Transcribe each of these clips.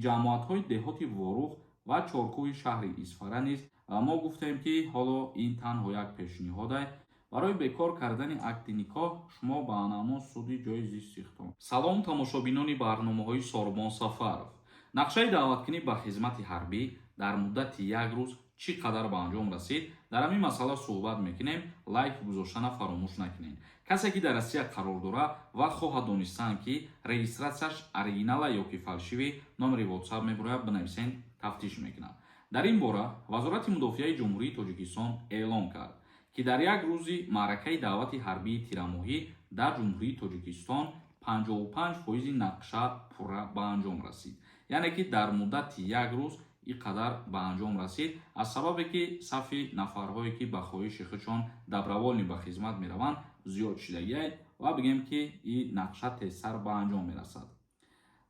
ҷамоатҳои деҳоти Ворух ва Чоркӯҳи шаҳри Исфара низ. Мо гуфтем, ки ҳоло ин танҳо як пешниҳода. Барои бекор кардани акди никоҳ шумо ба ҳамон суди ҷои зисти худтон. Салом, тамошобинони барномаҳои Сорбон Сафаров. Нақшаи даъваткунӣ ба хизмати ҳарбӣ дар муддати як рӯз чӣ қадар ба анҷом расид, дар ҳамин масъала суҳбат мекунем. Лайк гузоштана фаромӯш накунед. Касе ки дар Россия қарор дорад ва хоҳад донистан, ки регистратсияш оригинала ё ки фальшивый, номери WhatsApp мебурояд, бинависен, тафтиш мекунад. Дар ин бора Вазорати мудофиаи Ҷумҳурии Тоҷикистон эълон кард, ки дар як рӯзи маъракаи даъвати ҳарбии тирамоҳӣ дар Ҷумҳурии Тоҷикистон 55 фоизи нақша пурра ба анҷом расид, яъне ки дар муддати як рӯз ин қадар ба анҷом расид, аз сабабе ки сафи нафарҳое, ки ба хоҳиши худшон добровольно ба хизмат мераванд, зиёд шудагиай ва бигем, ки ин нақша тезтар ба анҷом мерасад.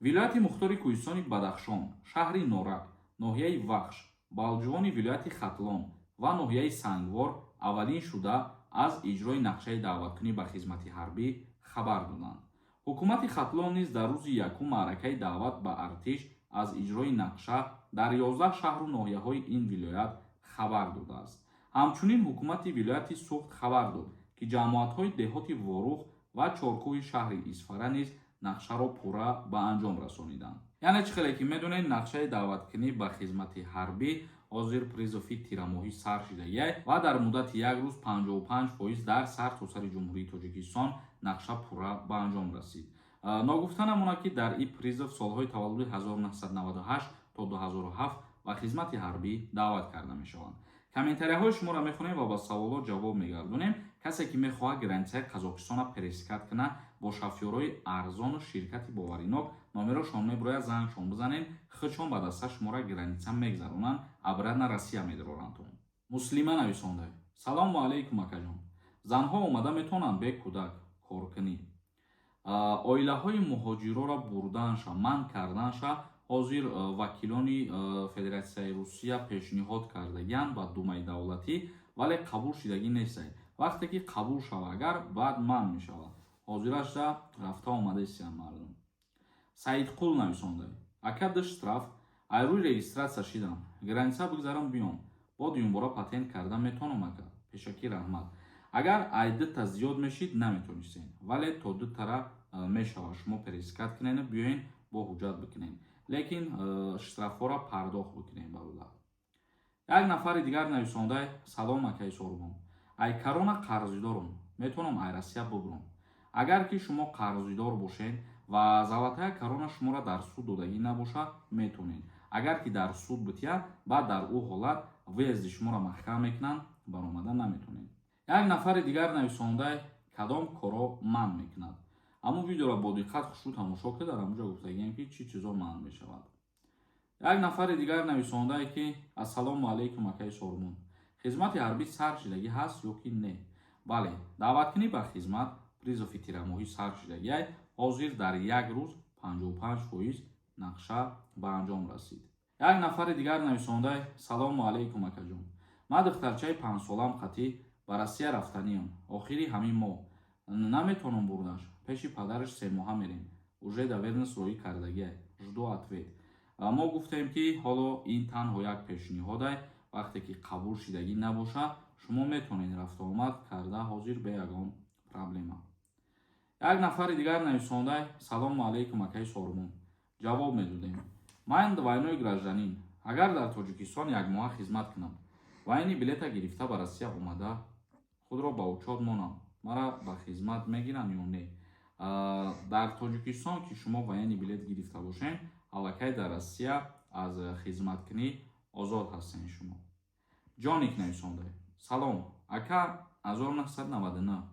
Вилояти Мухтори Кӯҳистони Бадахшон, шаҳри Норак, ноҳияи Вахш, Балҷувони вилояти Хатлон ва ноҳияи Сангвор аввалин шуда аз иҷрои нақшаи даъваткунӣ ба хизмати ҳарбӣ хабар доданд. Ҳукумати Хатлон низ дар рӯзи якум маъракаи даъват ба артиш аз иҷрои нақша дар 11 шаҳру ноҳияҳои ин вилоят хабар додааст. Ҳамчунин ҳукумати вилояти Суғд хабар дод, ки ҷамоатҳои деҳоти Ворух ва Чоркӯҳи шаҳри Исфара низ нақшаро пурра ба анҷом расониданд. Яъне чӣ хеле ки медонед, нақшаи даъваткунӣ ба хизмати ҳарбӣ ҳозир призыв и тирамоҳӣ сар шудагиай ва дар муддати як рӯз 55% дар сартосари Ҷумҳурии Тоҷикистон нақша пурра ба анҷом расид. Ногуфта намонад, ки дар ин призыв солҳои таваллуди 1998 то 2007 ба хизмати ҳарбӣ даъват карда мешаванд. Комментарияҳои шуморо мехонем ва ба саволҳо ҷавоб мегардонем. Касе ки мехоҳад границаи Қазоқистонро пересекать кунад бо шофёрҳои арзону ширкати боваринок, номерошон мебурояд, зангшон бизанед, худшон ба даста шуморо граница мегзаронанд, обратно Россия медоранд. Муслима нависонда: «Салому алайкум, акаҷон. Занҳо омада метавонанд бе кӯдак коркунӣ?» Оилаҳои муҳоҷироро бурданша, манъ карданша ҳозир вакилони Федератсияи Русия пешниҳод кардагианд ба Думаи давлатӣ, вале қабул шудагӣ нестад. Вақте ки қабул шава агар, баъд манъ мешавад. Ҳозирашда рафта омадаистиянд мардум. Саидқул нависонда: «Ака, ду штраф ай рӯи регистратсия шидам, граница бигзарам, биём, бо дуюмбора патент карда метавонам, ака? Пешакӣ раҳмат». Агар ай дута зиёд мешид, наметонистен, вале то дутара мешавад. Шумо пересекать кунену биёен, бо ҳуҷҷат бикунен, лекин штрафҳоро пардохт бикунем, бародар. Як нафари дигар нависонда: «Салом, акаи Сорбон. Ай корона қарздорум, метавонам ай Россия бубурам?» Агар ки шумо қарздор бошед ва золотая корона шуморо дар суд додагӣ набошад, метавонед. Агар ки дар суд бития, баъд дар ӯ ҳолат въезд и шуморо маҳкам мекунанд, баромада наметавонед. Як нафари дигар нависонда: «Кадом коро манъ мекунад?» Ҳамун видеоро бо диққат хушрӯ тамошо кунед, дар ҳамуҷо гуфтагием, ки чӣ чизо манъ мешавад. Як нафари дигар нависондае, ки: «Ассалому алайкум, акаи Сормон. Хизмати ҳарбӣ сар шудагӣ ҳаст ё ки не?» Бале, даъваткунӣ ба хизмат, призыв и тирамоҳӣ сар шудагиай. Ҳозир дар як рӯз 55% нақша ба анҷом расид. Як нафари дигар нависондай: «Салому алайкум, акаҷон. Ман духтарчаи 5-солам қатӣ ба Россия рафтаниам охири ҳамин моҳ. Наметавонам бурдаш? Пеши падараш 3 моҳа мерем. Уже доверенность роӣ кардагиай, жду ответ». Мо гуфтем, ки ҳоло ин танҳо як пешниҳодай. Вақте ки қабул шудагӣ набошад, шумо метавонед рафтуомад карда ҳозир бе ягон проблема. Як нафари дигар нависондай: «Салому алайкум, акаи Сормон. Ҷавоб медодем. Ман двойной гражданин. Агар дар Тоҷикистон як моҳа хизмат кунам, военный билет а гирифта, ба Россия омада, худро ба учёт монам, мара ба хизмат мегиранд ё не?» Дар Тоҷикистон ки шумо военный билет гирифта бошед, аллакай дар Россия аз хизматкунӣ озод ҳастен шумо. Ҷоник нависонда: «Салом, ака. 1999,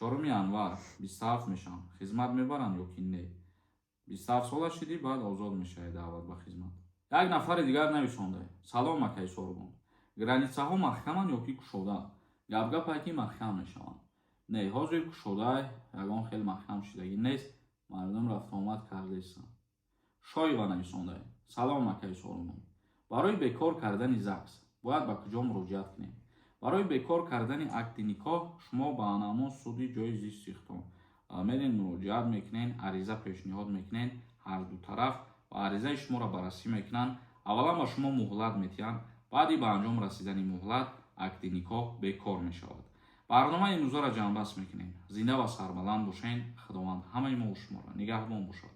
4 январ, 27 мешавам. Хизмат мебаранд ё ки не?» 27 сола шидӣ, баъд озод мешавӣ даъват ба хизмат. Як нафари дигар нависонда: «Салом, акаи Сорбон. Границаҳо маҳкаманд ё ки кушода? Гапгапае, ки маҳкам мешаванд». Не, ҳозир кушода, ягон хел маҳкам шудагӣ нест, мардум рафтуомад кардаистанд. Шоева нависонда: «Салом, акаи Сорбон. Барои бекор кардани ЗАГС бояд ба куҷо муроҷиат кунем?» Барои бекор кардани акди никоҳ шумо ба ҳамон суди ҷои зисти худтон мерен, муроҷиат мекунен, ариза пешниҳод мекунен ҳарду тараф. ва аризаи шуморо баррасӣ мекунанд. Аввалан ба шумо муҳлат метиҳанд, баъди ба анҷом расидани муҳлат акди никоҳ бекор мешавад. Барномаи имрӯзаро ҷамъбаст мекунем. Зинда ва сарбаланд бошен. Худованд ҳамаи мо шуморо нигаҳбон бошад.